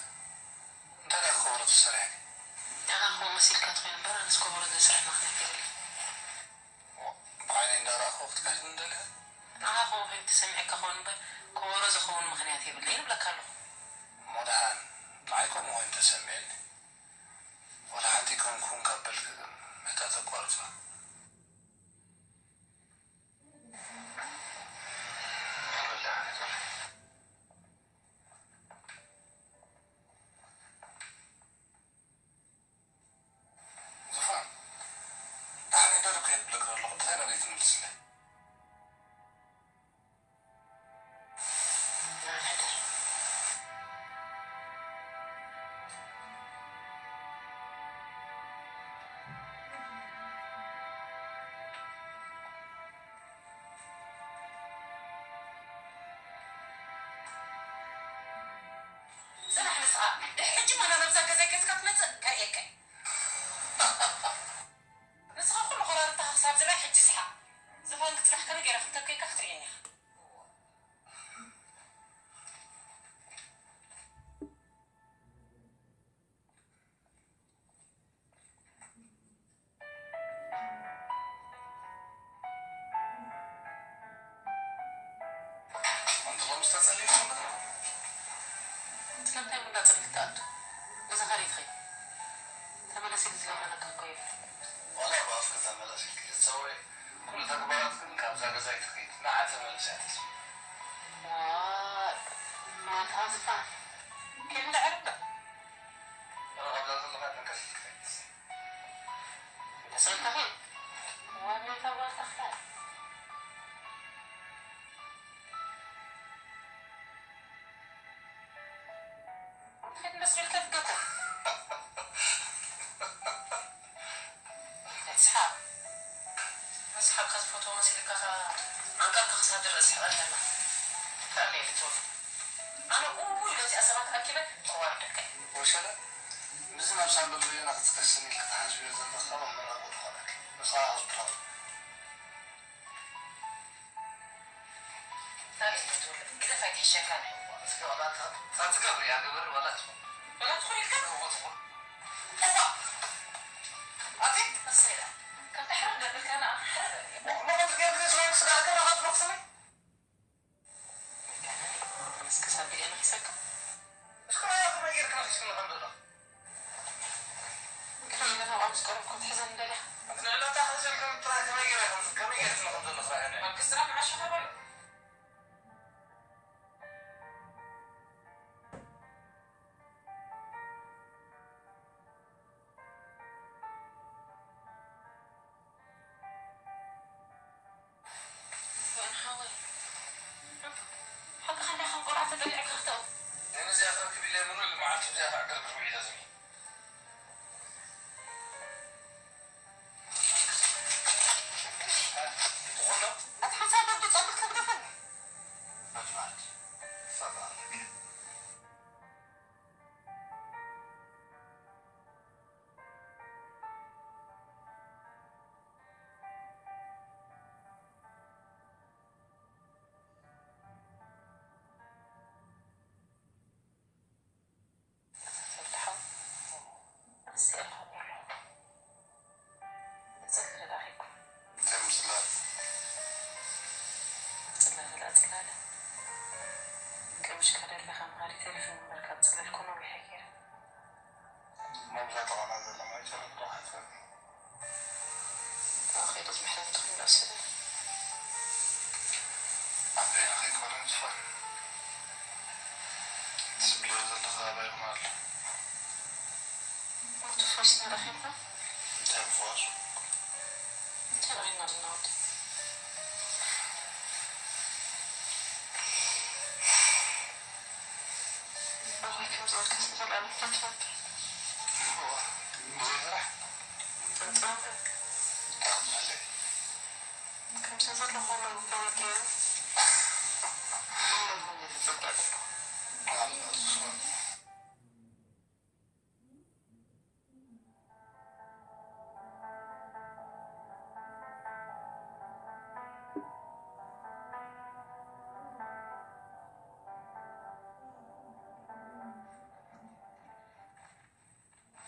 እንታይ ደኣ ከበሮ ትሰርሒ? ንዓኻ ከምኡ መሲልካ ተኾይኑ እምበር፣ ኣነስ ከበሮ ዘስርሕ ምኽንያት የብለይን። ብዓይነይ እንዳረኣኹ ክትክሕድኒ ደሊኺ? ንዓኻ ከምኡ ኮይኑ ተሰሚዑካ ክኸውን እምበር፣ ከበሮ ዝኸውን ምኽንያት የብለይን እብለካ ኣለኹ። እሞ ደሓን፣ ንዓይ ከምኡ ኮይኑ ተሰሚዑኒ። ዋላ ሓንቲ ኣይኮንኩን ካብ በልኪ ግን፣ እታ ተቋርጻ። ዙፋን፣ ደሓን ሕደር እኮ ይብለኪ ኣለኹ፣ እንታይ ደኣ ዘይትምልስለይ? ጽናሕ ንስኻ። ድሕሪ ሕጂ ማና ናብዛ ገዛ ኬድካ ትመጽእ ከርእየካ እየ። ንስኻ ኩሉ ኮራርታኻ ክሳብ ዝርኣ ሕጂ ስሓቕ። ዝፋን ክጽናሕ ከመይ ገይራ ከም ተብከየካ ክትርእየኒ ኢኻ። ኣንቲ ሎምስ ተጸሊልኩም? ስለምንታይ ቡና ጽሪት ትኣቱ? ገዛኻ ዶ ትኸይድ? ተመለስ ኢሉ ዝለመነካ እኮ የለን። ዋላ ብኣፍኪ ተመለስ ኢልኪ ክትጸውዒ፣ ኩሉ ተግባራትክን ካብዛ ገዛ ኣይትኸይድ። ንዓ ተመለስ እያ ተስምዕ። ዋይ፣ ማታ ዝፋን። ከይዱ ዶ ዓርብ ዶ? ዋላ ካብዛ ዘለኻ ተንቀስ ኢልኪ ከይድ። ተሰልጠኺ? ዋላ እታ ጓል ተኽላይ። ከይድ መስሪልካ ትገትር። ኣይትስሓቕ። ምስሓቕካ ዝፈትዎ መሲልካ ኸኣ ዓንቀርካ ክሳብ ዝርእ ትስሕቕ ኣለኻ። እንታይ ኢለ ትብል? ኣነ እውይ ኢለ እዚኣ ሰባት ኣኪበ ከዋርደካ እየ። ወሸለ፣ ምስዚ ናብ ሳንዱቕ ዙርያና ክትከስን ኢልኪ ትሓስብዮ ዘለኺ ኸኣ መመረቑ ዝኾነኪ። ንስኻ ክትረኽቢ። እንታይ ኢኻ ትብል? ግደፍ ኣይትሕሸካን እዩ። እስኪ ዋላ እታ፣ እታ ትገብር እያ ግበሪ ዋላ ትኹን። ዋላ ትኹን ኢልካ? እወ ትኹን። እዋ! ኣቲ? እሰይ ደኣ። ከምታ ሕርር ደብልካ ንዓ ሕርር እያ። እሞ ከምዚ ገይርክስ ናይ ስጋ ኣገራ ካብ ትነኽስኒ? ወይጋነኒ፣ ኣነስ ክሳብ ብልኤ ነኺሰካ? እስኪ ራእያ ከመይ ገይርካ ነኺስክኒ ከም ዘለኺ? ገለ ኢለ ናብኣ ምስ ቀረብኩ ክትሕዘኒ ደሊኻ? ኣቲ ንዕላታ ክሕዘልክኒ ጥራይ ከመይ ገይረ ከም፣ ከመይ ገይርክኒ ከም ዘለኺ ራእያ ንዒ። ኣብ ክስራ መዓሾኻ በሎ። ወይን ሓወይ፣ ሓቅኻ እንዲኻ ቆልዓ ተጠሊዕካ ክትተው። ነዚ እዚኣ ክረክብ ኢለ ሙሉእ መዓልቲ ብዚኣ ክዕገርግር ውዒለ ዝብኢ። ትኾኖ? ኣቲ ሓንሳብ በዱ ጸብቅ ተግደፈኒ። መጅማዕት። ሰላም። ኣኼ ዶ ዝምሕረኒ ትኽእል መሰለኒ። ኣቦይ ንኸይኮነ ዝፋን ትስብልዮ ዘለኻ ኣባይ ይኾን ኣሎ። ሞቱ ፈስና ረኺብና። እንታይ ምፍዋሱ? እንታይ ረኺብና ዘለና ወዲ? ኣባይ ከም ዝበልካስ ንዘለኣለም እኳ ትነብር። እዋ፣ ብዘይ ስራሕ? ጥንጥራምረ። ኣቕመለይ። ከምዚ ዘለኹ መን ክነግረኒ? መን መን ይፍጸም ኣለኹ። ኣላ ዝኾነ።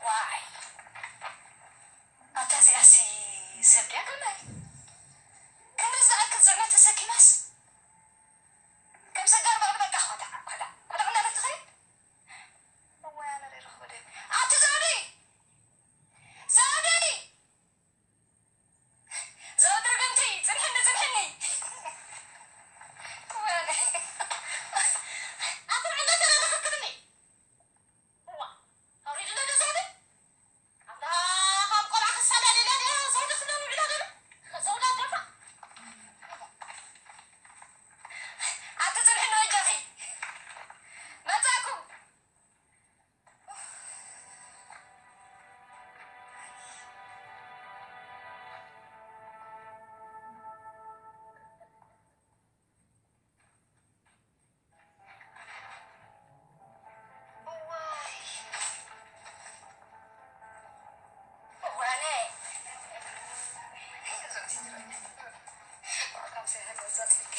ዋይ፣ ኣታ እዚኣሲ ሰብ ድያ ከማይ? ክንድዚ ዝኣክል ጽዕነት ተሰኪማስ? ከም ሰጋር በቕሊ በቃ ኾዳዕ፣ ኾዳዕ፣ ኾዳዕ እናበለት ትኸይድ? እዋይ፣ ኣነ ርኢኹ ደይ። ኣቲ ዘውዲ! ዘውዲ! ዘውዲ ርግምቲ! ጽንሕኒ፣ ጽንሕኒ! እዋይ፣ ኣነ ኣቲ ዕለት ተረጋግክኒ! እዋ፣ ኣውሪድለ ዶ ዘውዲ? ኣታ ካብ ቆልዓ ክሳዳ ደልያ ድያ ዘውዲ ክብለኒ ውዒላ ነይሩ? ዘውዲ ኣደፋ። ኣቲ ጽንሒ ንወጃኺ። መጻእኩ። እዋይ። እዋነ። እዞም ሲትሮን። ዋው፣ ካብ ሰይሃ ገዛ ጽድቂ።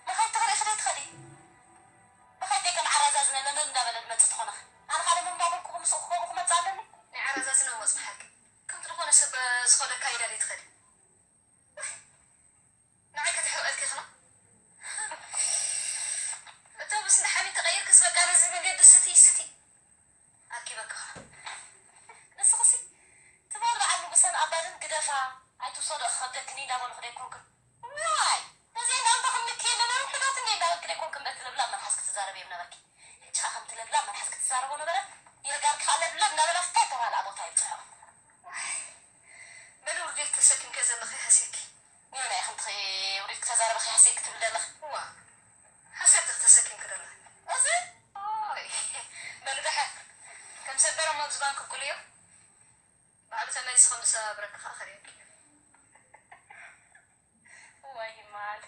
መኻይድ ተኽለ ኢኺ ዶ ትኸዲ? መኻይድ ደይ ከም ዓራዛዝነ ለመም እንዳበለ ዝመጽእ ትኾነኺ። ኣነ ኸኣ ለመም እንዳበልኩ ምስኡ ክኸውን ክመጽእ ኣለኒ? ናይ ዓራዛዝነ እሞ ጽንሓኪ። ከምቲ ዝኾነ ሰብ ዝኸዶ ኣካይዳ ደይ ትኸዲ? ንዓይ ከተሕቕልኪ ኸኣ? እቶ ምስ ንሓሚድ ተቐይርክስ በቃ ነዚ መንገዲ ስቲ ስቲ። ኣኪበኪ ኸኣ። ንስኽሲ ትበል በዓል ንጉሰን ኣባድን ግደፋ፣ ኣይትውሰዶ ክኸብደክኒ እንዳበልኹ ደይኮንክን። ዋይ! ነዚ እንዳንታ ክንልኪ የለና ውሑዳት እንዴ እንዳበልኪ ደይኮንክን በቲ ለብላብ መልሓስኪ ትዛረቢ እየ ምነበርኪ። ሕጂ ኸኣ ከምቲ ለብላብ መልሓስኪ ትዛረቦ ነበረ፣ ይርጋርኪ ኸኣ ለብለብ እንዳበላ ስታይ ተባልኣ ቦታ ይብጽሖ። ዋይ! በሊ ውርዴት ተሰኪምኪ ዘለኺ ሃስየኪ። ንየናይ ኢኺ እንተኺ ውሪድኪ ተዛረብኺ ሃስየኪ ትብል ዘለኺ? እዋ፣ ሃሰብ ዲኺ ተሰኪምኪ ዘለኺ? እዚ? ኦይ፣ በሊ ደሓር። ከም ሰበረ እሞ ኣብዚ ባንክ ኣብቁልዮ። ባዕሉ ተመሊሱ ከም ዝሰባብረኪ ኸኣ ከርእየኪ። እዋይ ይማል።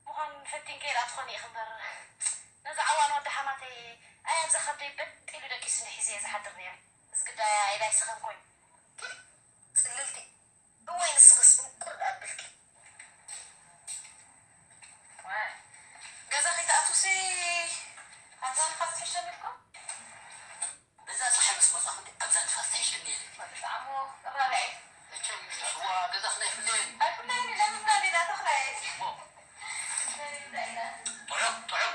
ምዃን ፈቲንኪ ኢላ ትኾኒ ኢኺ እምበር፣ ነዚ ዓዋን ወዲ ሓማተይ ኣይ ኣብዛ ከብደይ በጥ ኢሉ ደቂሱኒ ሒዘዮ ዝሓድር ነይረ። እዚ ግዳያ ኢላ ይስኸም ኮይኑ። ጽልልቲ፣ እዋይ ንስኽስ ምቁር ደኣ ኣቢልኪ። ዋይ፣ ገዛ ከይትኣትውሲ ኣብዛ ንፋስ ትሕሸኒ ኢልኩም? በዛ ጸሓይ ምስ መጻኹ እንዲ ኣብዛ ንፋስ ትሕሸኒ ኢለ። ወዲ ጣዕሙ ቀራርዐ። መቸም ሽዋ ገዛኽና ኣይፍለየን። ኣይፍለየን ኢለ ምንዳ ሌላ ተኽራየ። እሞ። ጥዑም፣ ጥዑም።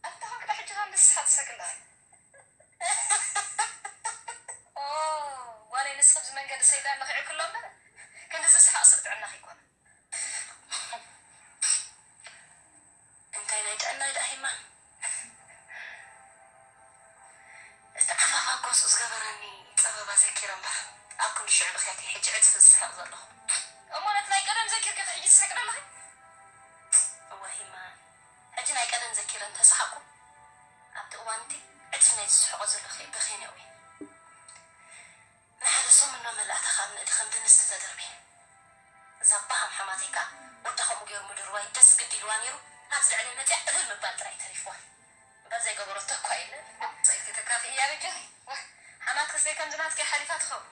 ኣንታ ኮንካ ሕጂ ኸኣ ንስኻ ትስሕቕ ኣለኻ። ኦ፣ ጓለይ ንስኺ ብዚ መንገዲ ሰይጣን ነኺዑኪ ኣሎ እምበር፣ ክንድዚ ሰሓቕ ስቕ ጥዕናኺ ኣይኮነን። እንታይ ናይ ጥዕናይ ደኣ ሂማ? እቲ ዓፋፋ ጎስኡ ዝገበረኒ ጸበባ ዘኪረ እምበር፣ ኣብ ክንዲ ሽዑ ብኽያተይ ሕጂ ዕጽፊ ዝስሕቕ ዘለኹ። እሞ ነቲ ናይ ቀደም ዘኪርኪ እቲ ሕጂ ትስሕቂ ዶ ኣለኺ? እወ ሂማ፣ ሕጂ ናይ ቀደም ዘኪረ እንተሰሓቕኩ፣ ኣብቲ እዋን እቲ ዕጽፊ ናይ ዝስሕቖ ዘለኹ በኽየ ነእዊ። ንሓደ እሶም እኖ መላእታ ከኣ ንእዲ ከም ድንስቲ ተደርብየ። እዛ ባሃም ሓማተይ ከኣ ወዳ ከምኡ ገይሩ ምድርዋይ ደስ ግዲ ኢልዋ ነይሩ፣ ኣብዚ ልዕለይ መጺኣ እልል ምባል ጥራይ ተሪፍዋ። እምበር ዘይገበረቶ እኳ የለን። ሰኢልኪ ተካፍእያ በጃኺ። ዋህ፣ ሓማትክስ ዘይከምዚ ናትኪ ሓሊፋ ትኸውን።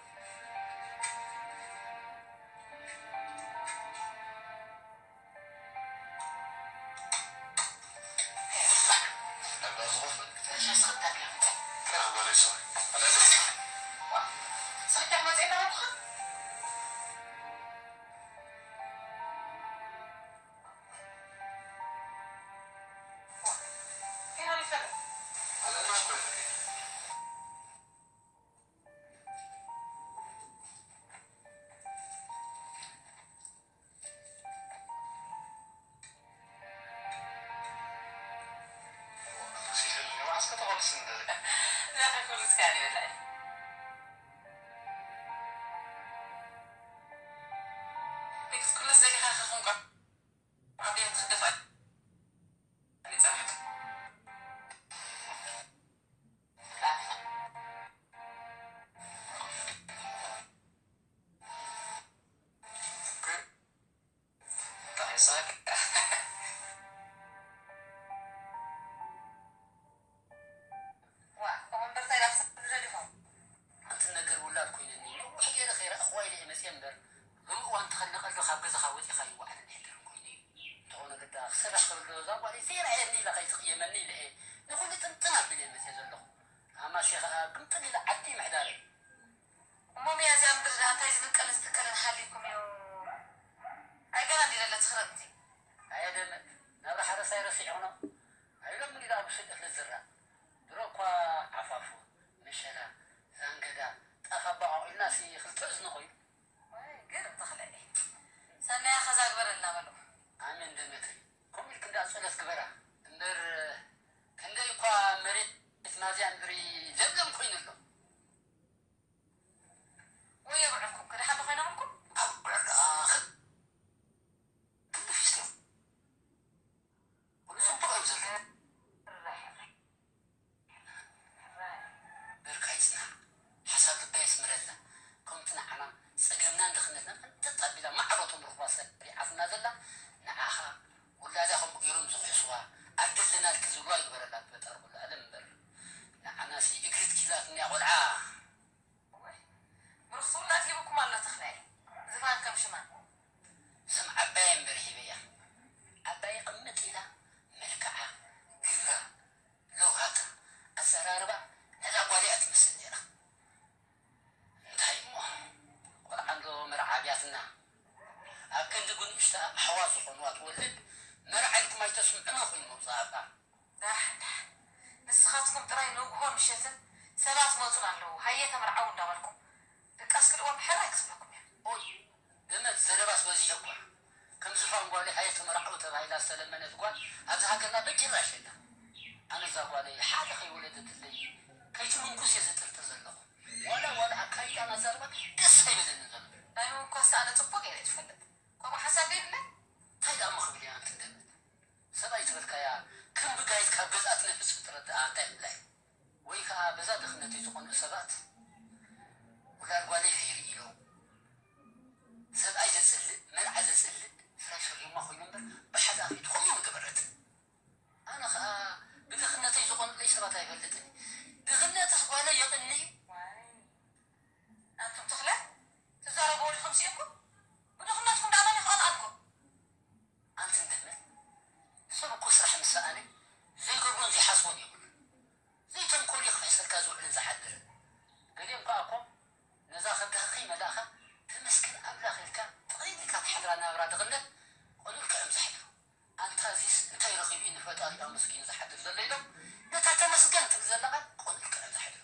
ሓንቲ ነገር ውላድ ኮይነኒ ነዊሕ ገይረ ከይረኣኽዋ ኢለ እየ መፅየ እምበር፣ ሎሚ እዋን ትኸነቐ ኣሎ ካብ ገዛኻ ወፂኻ ይወዓልን የሕድርን ኮይኑ እዩ። እንተኾነ ግዳ ክሰርሕ ከሎ እዛ ጓለይ ዘይረኣየኒ ኢላ ከይትቕየመኒ ኢለ እየ ንኹሉ ጥንጥን ኣቢለ እየ መፅየ ዘለኹ። ኣማሸ ኸዓ ግምጥል ኢላ ዓዲ ምሕዳረይ። እሞ ሚያዝያ ምድሪ ደኣ እንታይ ዝብቀልን ዝትከልን ሃልይኩም እዩ? ኣይ ገና እንዲ ዘለቲ ክረምቲ። ኣየ ደመት፣ ናብራ ሓረስታይ ረሲዕኽኖ? ኣይ ሎሚ እንዲ ደኣ ብስደት ንዝራእ። ድሮ እኳ ዓፋፉ፣ መሸላ፣ ዛንገዳ፣ ጣፍ ኣባቋቒልናሲ ክልተ እዝኒ ኮይኑ። ወይ ግርም ተኽለ። ሰናያ ኸዛ ግበረልና በሉ። ኣሜን ደመተይ። ከምኡ ኢልክ እንዳ ጸሎት ግበራ። እምበር ክንደይ እኳ መሬት ናዚያ ምድሪ ለምለም ኮይኑ ኣሎ። ወይ የብዕልኩም፣ ከ ደሓን ዶ ኮይኖምልኩም? ኣብዑር ደኣ ክንዲ ፊስቶ። ኩሉ ጽቡቕ እዮም ዘለዉ። በርካ ይጽናዕ። ሓሳብ ልባ የስምረልና። ከምቲ ንዓና ጸገምናን ድኽነትናን ቅንጥጥ ኣቢላ ማዕሮ ተምርኽባ ሰሪዓትና ዘላ፣ ንዓኻ ውላዳ ከምኡ ገይሮም ዝኽሕስዋ፣ ኣደለናልኪ ዝብልዋ ይግበረላ ብፈጣሪ ኩሉ ዓለም እምበር። ንዓናሲ እግሪ ትኪላት እኒኣ ቆልዓ። እዋይ፣ ብርኽቲ ውላድ ሂብኩም ኣሎ ተኽላይ። ዝፋን ከም ሽማ። ስም ዓባየ እምበር ሂበያ። ዓባየ ቅምጥ ኢላ፣ መልክዓ፣ ግብራ፣ ለውሃታ፣ ኣዘራርባ፣ ነዛ ጓል እያ ትመስል ነይራ። እንታይ እሞ፣ ቆልዓ እንዶ መርዓ ኣብያትና። ኣብ ክንዲ ጉንእሽታ ኣሕዋ ዝኾንዋ ትወልድ፣ መርዓ ኢልኩም ኣይተስምዑና ኮይኑ መውጻእታ። ዳሕ፣ ዳሕ። ንስኻትኩም ጥራይ ንግሆ ምሸትን ሰባት መጹን ኣለዉ፣ ሃየ ተመርዓዉ እንዳበልኩም ድቃስ ክልእዎም ብሕራይ ክስብለኩም እየ። ኦይ፣ ገመድ ዘረባስ በዚሑ እኳ። ከም ዝፋን ጓለይ ሃየ ተመርዓዉ ተባሂላ ዝተለመነት ጓል ኣብዚ ሃገርና በጭራሽ የላ። ኣነ እዛ ጓለይ ሓደ ከይወለደትለይ ከይትምንኩስ እየ ዝጥርጥር ዘለኹ። ዋላ፣ ዋላ ኣካይዳን ኣዛርባን ደስ ኣይበለንን ዘሎ። ናይ ምምኳስ ኣነ ጽቡቕ ገይረ እየ ዝፈልጥ። ከምኡ ሓሳብ የብለይ። እንታይ ደኣ እሞ ክብል እየ ኣንቲ ገመድ? ሰብኣይ ዝበልካያ ከም ብጋይት ካብ ገዝኣ ትነፍስ ፍጥረት ደኣ እንታይ ይብላ እዩ? ወይ ከኣ በዛ ድኽነተይ ዝቐንኡ ሰባት ውላድ ጓለይ ከይርኢ ኢሎም ሰብኣይ ዘጽልእ፣ መርዓ ዘጽልእ፣ ስራይ ሰሪሖማ ኮይኑ እምበር ብሓደ ኣፍ ኢድኹም እዮም ገበረት። ኣነ ከኣ ብድኽነተይ ዝቐንኡለይ ሰባት ኣይፈልጥን። ድኽነትስ ጓለይ የቕንእ እዩ። ዋይ፣ ኣንቱም ተኽለ፣ ትዛረብዎ ዲኹም ስኢንኩም? ብድኽነትኩም ደኣ መን ይኽቐንኣልኩም? ኣንቲ እንደምን ሰብ እኮ ስራሕ ምስ ሰኣነ ዘይገብሮን ዘይሓስቦን የብሉን። ዘይተንኮል እዩ ክሕሰልካ ዝውዕልን ዝሓድርን። ገሊኦም ከኣ እኮ ነዛ ከብድኻ ከይመላእኻ ተመስገን ኣምላኽ ኢልካ ጥቕሊል ኢልካ ትሓድራ ናብራ ድኽነት ቆኑልካ እዮም ዝሓድሩ። ኣንታ እዚስ እንታይ ረኺቡ እዩ ንፈጣሪኡ ኣመስጊኑ ዝሓድር ዘሎ ኢሎም ነታ ተመስገን ትብል ዘላ ቃል ቆኑልካ እዮም ዝሓድሩ።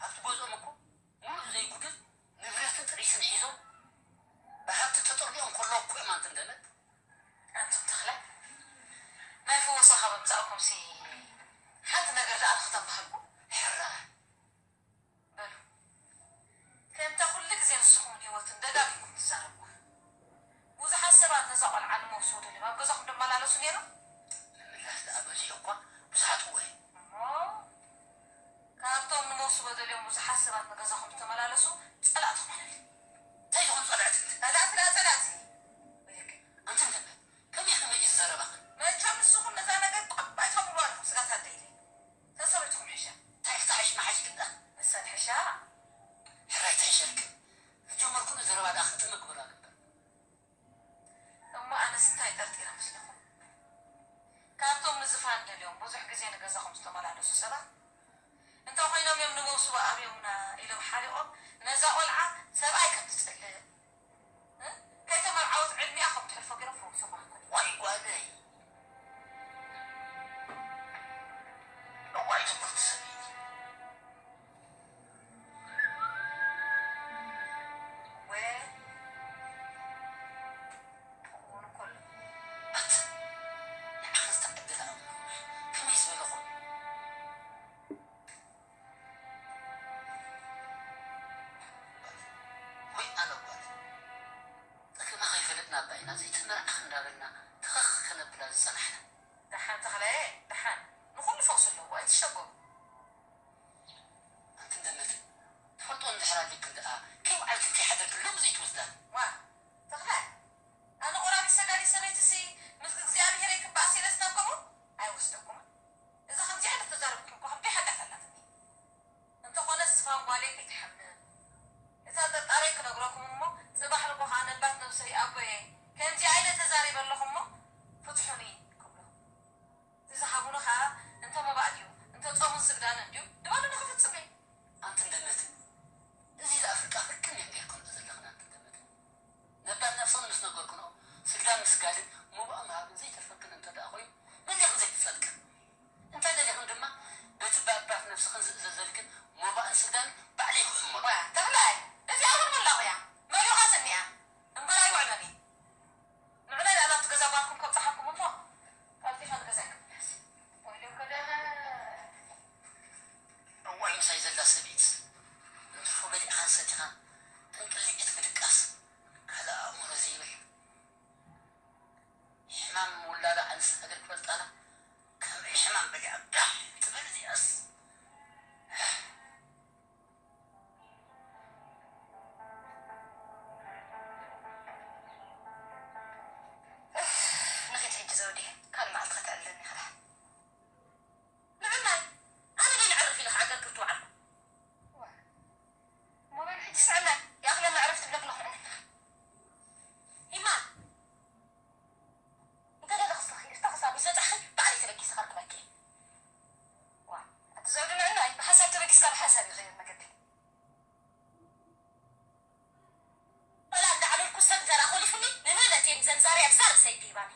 ኣብቲ ገዝኦም እኮ ሙሉእ ዘይጉድል ንብረትን ጥሪትን ሒዞም ብሃብቲ ተጠርኒቖም ከለዉ እኮ እዮም ኣንቲ እንደመት። ኣንቱም ተኽለ፣ ናይ ፈወሳ ካብ ኣምጻእኩምሲ ሓንቲ ነገር ደኣ ንኽተባህልኩ። ሕራይ። በሉ፣ ከምታ ኩሉ ግዜ ንስኹምን ህይወትን ደጋጊምኩም ትዛረብዋ። ብዙሓት ሰባት ነዛ ቆልዓ ንምውስኡ ደልዮም ኣብ ገዛኹም ድመላለሱ ነይሮም። ምምላስ ደኣ በዚሑ እኳ ብዙሓት እወ። እሞ ካብቶም ንመውስቦ ደልዮም ብዙሓት ሰባት ንገዛኹም ዝተመላለሱ ጸላእትኹም ኣለኒ። እንታይ ዝኾኑ ጸላእቲ? ጸላእቲ ደኣ ጸላእቲ። ወይለከ። ኣንቲ እንተመ፣ ከመይ ከመይ እዩ ዝዘረባኽን? መቸም ንስኹም ነዛ ነገር ቋብ ኣይተብልዋ ኢኹም ስጋት ኣደይለይ። ተሰበይትኹም ሕሻ። እንታይ ክትሓሽ መሓሽ ግን ደኣ? ንሰን ሕሻ። ሕራይ ትሕሸልክን። ዝጀመርኩሉ ዘረባ ደኣ ክጥምግበላ ግበር። እሞ ኣነስ እንታይ ጠርጢረ መስለኹም? ካብቶም ንዝፋን ደልዮም ብዙሕ ግዜ ንገዛኹም ዝተመላለሱ ሰባት እንተ ኮይኖም እዮም ንመውስቦ ኣብዮምና ኢሎም ሓሪቖም ነዛ ቆልዓ ሰብኣይ ከም ትጸልእ፣ እ? ከይተመርዓወት ዕድሚኣ ከም ትሕልፎ ገይሮም ፈዊሶማ እኮ። ዋይ ጓለይ። እዋይ ትምህርቲ ሰበይቲ። ወ-፣ ክኸውን ከሎ። ኣት-፣ ንዓኽስ ተዕድላ እሞ ከመይ ዝበለ ኮይኑ? ወይ ኣነ ጓል፣ ጠፊእና ከይፈለጥና እባ ኢና ዘይተመርዓኺ እንዳበልና ትኸኽ ከነብላ ዝጸናሕና። ደሓን ተኽለየ፣ ደሓን። ንኹሉ ፈውሲ ኣለዎ፣ ኣይትሸገሩ። ኣንቲ እንደመትን ትፈልጦ እንድሕር ኣለክን ደኣ ከይወዓልክን ከይሓደርክን ሎሚ ዘይትወስዳን። ዋ፣ ተኽለ፣ ኣነ ቆራቢት ሰጋዲት ሰበይትሲ ምስ እግዚኣብሄረይ ክበኣስ ኢለስ ናብ ከምኡ ኣይወስደኩምን። እዛ ከምዚ ዓይነት ተዛረብኩም እኮ ከቢድ ሓጢኣት ኣላትኒ። እንተኾነ ዝፋን ጓለይ ከይትሓምም እታ ጠርጣረይ ክነግረኩም እሞ ጽባሕ ንጎ ኸኣ ነባት ነብሰይ ኣቦየ ከምዚ ኢለ ተዛሪበ ኣለኹ እሞ ፍትሑኒ ክብሎ። እቲ ዝሃቡኒ ኸኣ እንተ መባእ ድዩ፣ እንተ ጾምን ስግዳንን ድዩ፣ ድባሉ ንኽፍጽም እየ። ኣንቲ እንደመትን፣ እዚ ደኣ ፍርቃ ፍርቅን እየን ጌርክንኦ ዘለኽን ኣንቲ እንደመትን። ነባት ነብስኽን ምስ ነገርክንኦ፣ ስግዳን ምስጋድን መባእ ምሃብን ዘይተርፈክን እንተ ደኣ ኮይኑ፣ መን ኢኹም ዘይትጸድቅን? እንተ ደሊኽን ድማ፣ በቲ ብኣባት ነብስኽን ዝእዘዘልክን መባእን ስግዳንን ባዕለይ ክእመኖ። ዋያ፣ ተኽላይ፣ እዚኣ እውን መላቑ እያ። መሊቑ ስኒ እያ። እምበር ኣይውዕሎን እየ። ንዕናይ ደኣ ናብቲ ገዛ ጓልኩም ከብጽሓኩም እሞ፣ ቀልጢፈ ንገዛይ ክምለስ። ወይለከ ደህና። እዋይ ምሳይ ዘላ ሰበይትስ፣ እንትርፎ በሊዕኻን ሰቲኻን፣ ተንቅሊዒት ምድቃስ፣ ካልእ ኣእምሮ ዘይብል። ሕማም ውላዳ ኣንስ ሃገር ክፈልጣላ፣ ከምሪ ሕማም በሊዓ ጋሕ ትብል እዚኣስ። እፍ፣ ንኺድ ሕጂ ዘውዲ፣ ካልእ መዓልቲ ከተዕልለኒ ኢኻ ደሓን። ንዕናይ፣ ኣነ ደይ ነዕርፍ ኢለ ክዓገርግር ትውዓል። ዋ፣ እሞ በሉ ሕጂ ስዕና፣ ይኣኽለና ዕረፍቲ ብለክለኹ ንዕና። ኢማ፣ እንተ ደለኽስ ተኺ-፣ ተኽሳ ምስ በጻሕኺ ባዕለይ ተበጊሰ ከርክበኪ። ዋ፣ ኣቲ ዘውዲ ንዕናይ፣ ብሓሳብ ተበጊስካ ብሓሳብ ይኸይድ መገዲ። ጠላ እንዳዕለልኩ ሰብ እንተ ደኣ ኮሊፉኒ፣ ንንእለተይ ዘንዛርያ ብዛ ርእሰይ ትሂባኒ።